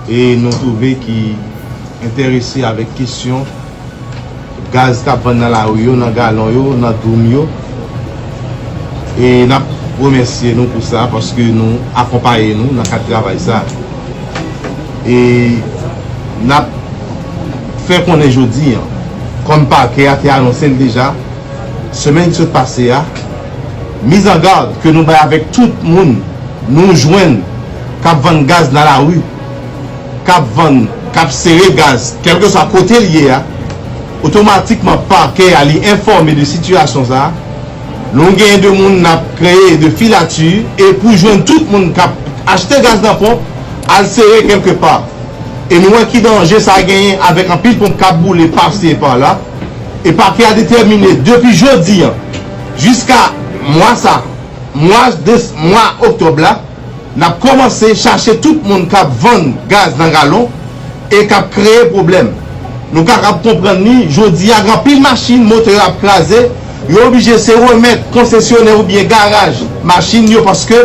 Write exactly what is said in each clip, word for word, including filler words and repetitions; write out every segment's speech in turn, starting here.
E nou twouve ki enterese avèk kesyon gaz k ap vann nan lari yo, nan galon yo, nan doum yo. E n ap remèsye nou pou sa, paske nou akonpaye nou nan kad travay sa. E n ap fè konnen jodi a, kòm pakè a te anonse l deja, semèn ki sot pase a, mizangad ke nou bay avèk tout moun nou jwenn k ap vann gaz nan lari, k ap vann, k ap sere gaz, kèlkeswa kote l ye a, otomatikman pakè a li enfòme de sitiyasyon sa a. Nou genyen de moun n ap kreye de filati e pou jwenn tout moun k ap achte gaz nan ponp, al sere kèlkepa. E nou wè ki danje sa genyen avèk anpil ponp k ap boule pase pa la. E pakè a detèmine depi jodi a jiska mwa sa, mwa des, mwa oktòb la, n ap kòmanse chache tout moun k ap vann gaz nan galon e k ap kreye pwoblèm. Nou kapab konprann li, jodi a, gen anpil machin, motè yo ap kraze, yo oblije se remèt konsesyonè oubyen garaj machin yo, paske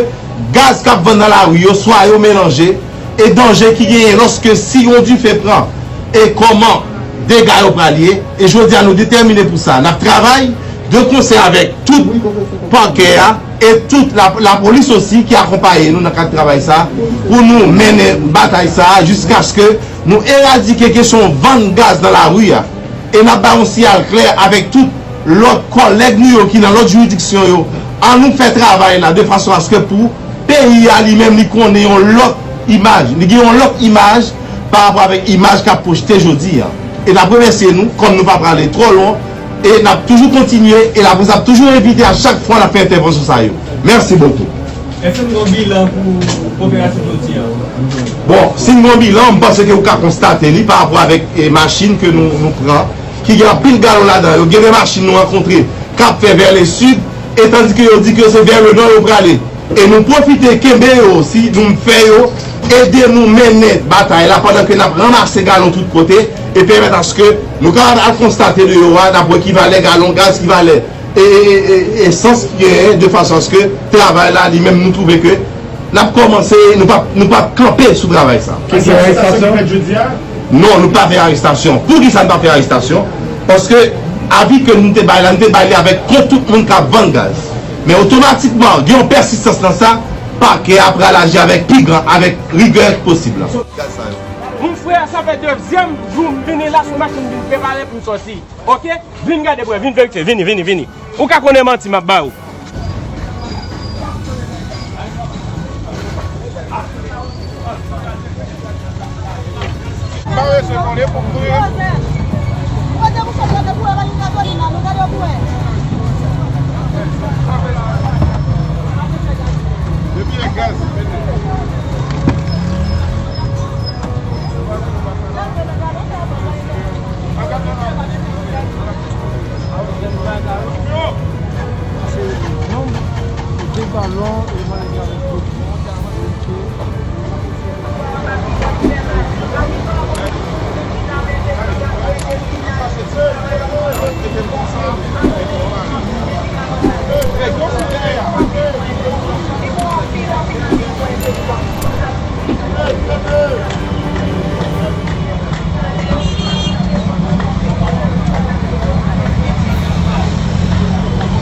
gaz k ap vann nan lari yo, swa yo melanje, e danje ki genyen lòske si yon dife pran, e kòman dega yo pral ye, e jodi a nou detèmine pou sa. N ap travay de konsè avèk tout pakè a e tout la, lapolis osi ki akonpaye nou nan kad travay sa, pou nou mennen batay sa jiskaske nou eradike kesyon vann gaz nan lari a. E n ap bay yon siyal klè avèk tout lòt kòlèg nou yo ki nan lòt jiridiksyon yo. An nou fè travay la de fason aske pou peyi a li menm li konnen yon lòt imaj. Li gen yon lòt imaj pa rapò avèk imaj k ap pwojte jodi a. E n ap remèsye nou, kòm nou pa prale twò lwen, e n ap toujou kontinye, e laprès ap toujou envite a chak fwa n ap fè entèvansyon sa yo. Mèsi bokou. Èske n gen yon bilan pou operasyon jodi a? Bon, si n gen yon bilan, m panse ke ou ka konstate li pa rapò avèk, e, machin ke nou, nou pran, ki gen anpil galon ladan yo. Gen de machin nou rankontre k ap fè vè le sid, e tandike yo di ke se vè le nò yo prale. E nou pwofite kenbe yo osi, nou fè yo ede nou mennen batay la pandan ke n ap ranmase galon tout kote e pèmèt aske nou kapab al konstate deyò a, n ap wè ki valè galon gaz, ki valè e, e, e, e, esans ki genyen, de fason aske travay la, li menm, nou twouve ke n ap kòmanse, nou p ap, nou p ap kanpe sou travay sa. Èske gen arestasyon ki fèt jodi a? Non, nou pa fè arestasyon. Poukisa n pa fè arestasyon? Paske avi ke nou te bay la, nou te bay li avèk kont tout moun k ap vann gaz. Men otomatikman, gen yon pèsistans nan sa, pakè a pral aji avèk pi gran, avèk rigè posib la. Mon frè, sa fè dezyèm jou m vini la sou machin vin prepare pou m sòti. Oke? Vin gade, frè, vin verifye. Vini, vini, vini. Ou ka konnen manti m ap ba ou.